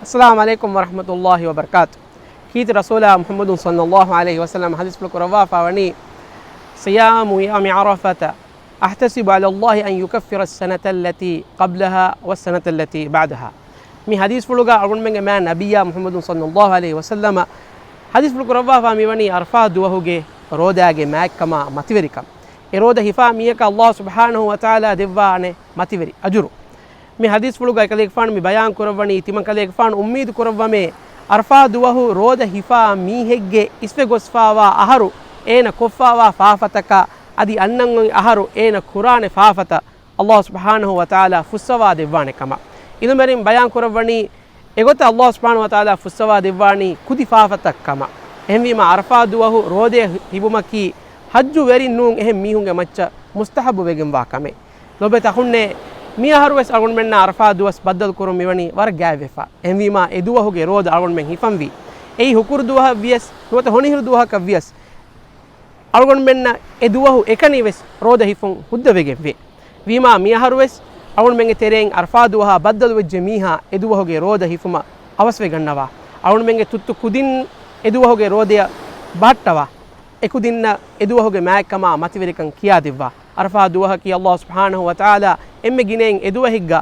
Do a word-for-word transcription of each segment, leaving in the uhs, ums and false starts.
السلام عليكم ورحمة الله وبركاته. ކީރިތި ރަސޫލާ މުޙައްމަދު ޞައްލައްލާހު ޢަލައިހި ވަސައްލަމަ ޙަދީޘްފުޅު ކުރައްވާފާވަނީ، صيام يوم عرفة أحتسب على الله أن يكفر السنة التي قبلها والسنة التي بعدها. މި ޙަދީޘްފުޅުގަ އަޅުގަނޑުމެންގެ މާތް ނަބިއްޔާ މުޙައްމަދު ޞައްލައްލާހު ޢަލައިހި ވަސައްލަމަ ޙަދީޘްފުޅު ކުރައްވާފާ މިވަނީ ޢަރަފާތު ދުވަހުގެ ރޯދާގެ މާތްކަމާ މަތިވެރިކަން. އެ ރޯދަ ހިފާ މީހަކަށް ﷲ ސުބްޙާނަހޫ ވަތަޢާލާ ދެއްވާނެ މަތިވެރި އަޖުރު. މި ޙަދީޘްފުޅުގައި ކަލޭގެފާނު މި ބަޔާން ކުރައްވަނީ، ތިމަން ކަލޭގެފާނު އުއްމީދު ކުރައްވަމޭ، ޢަރަފާ ދުވަހު ރޯދަ ހިފާ މީހެއްގެ އިސްވެ ގޮސްފާވާ އަހަރު އޭނަ ކޮށްފާވާ ފާފަތަކަށް އަދި އަންނަން އޮތް އަހަރު އޭނަ ކުރާނެ ފާފަތައް ﷲ ސުބްޙާނަހޫ ވަތަޢާލާ ފުއްސަވާ ދެއްވާނެ ކަމަށް. ޢިލްމުވެރިން ބަޔާން ކުރައްވަނީ، އެގޮތަށް ﷲ ސުބްޙާނަހޫ ވަތަޢާލާ ފުއްސަވާ ދެއްވާނީ ކުދި ފާފަތައް ކަމަށް. އެހެންވީމާ، ޢަރަފާ ދުވަހު ރޯދަ ހި-، ހިބުމަކީ ޙައްޖު ވެރިން ނޫން އެހެން މީހުންގެ މައްޗަށް މުސްތަޙައްބު ވެގެންވާ ކަމެއް. ލޮބުވެތި އަޚުންނޭ، މި އަހަރު ވެސް އަޅުގަނޑުމެންނަށް ޢަރަފާ ދުވަސް ބައްދަލު ކުރުން މިވަނީ ވަރަށް ގާތްވެފަ. އެހެންވީމާ، އެ ދުވަހުގެ ރޯދަ އަޅުގަނޑުމެން ހިފަންވީ. އެއީ ހުކުރު ދުވަހަށް ވިޔަސް، ނުވަތަ ހޮނިހިރު ދުވަހަކަށް ވިޔަސް، އަޅުގަނޑުމެންނަށް އެ ދުވަހު އެކަނި ވެސް ރޯދަ ހިފުން ހުއްދަވެގެންވޭ. ވީމާ، މި އަހަރު ވެސް އަޅުގަނޑުމެންގެ ތެރެއިން ޢަރަފާ ދުވަހާ ބައްދަލުވެއްޖެ މީހާ އެ ދުވަހުގެ ރޯދަ ހިފުމަށް އަވަސްވެގަންނަވާ. އަޅުގަނޑުމެންގެ ތުއްތު ކުދިން އެ ދުވަހުގެ ރޯދަޔަށް ބަހައްޓަވާ. އެކުދިންނަށް އެ ދުވަހުގެ މާތްކަމާ މަތިވެރިކަން ކިޔާދެއްވާ. ޢަރަފާ ދުވަހަކީ ﷲ ސުބްޙާނަހޫ ވަތަޢާލާ އެންމެ ގިނައިން އެ ދުވަހެއްގަ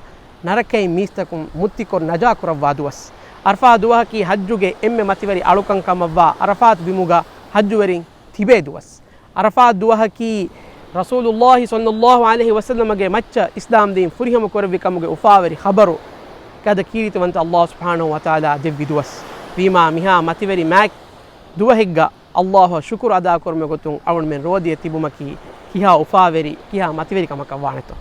ނަރަކައިން މީސްތަކުން މުއްތިކޮށް ނަޖާ ކުރައްވާ ދުވަސް. ޢަރަފާ ދުވަހަކީ ޙައްޖުގެ އެންމެ މަތިވެރި އަޅުކަން ކަމަށްވާ ޢަރަފާތު ބިމުގަ ޙައްޖުވެރިން ތިބޭ ދުވަސް. ޢަރަފާތު ދުވަހަކީ ރަސޫލުﷲ ޞައްލައްލާހު ޢަލައިހި ވަސައްލަމަގެ މައްޗަށް އިސްލާމް ދީން ފުރިހަމަ ކުރެއްވި ކަމުގެ އުފާވެރި ޚަބަރު ގަދަ ކީރިތިވަންތަ ﷲ ސުބްޙާނަހޫ ވަތަޢާލާ ދެއްވި ދުވަސް. ވީމާ، މިހާ މަތިވެރި މާތް ދުވަހެއްގަ ﷲ އަށް ޝުކުރު އަދާކުރުމުގެ ގޮތުން އަޅުގަނޑުމެން ރޯދަޔަށް ތިބުމަކީ ކިހާ އުފާވެރި، ކިހާ މަތިވެރި ކަމަކަށް ވާނެތޯ؟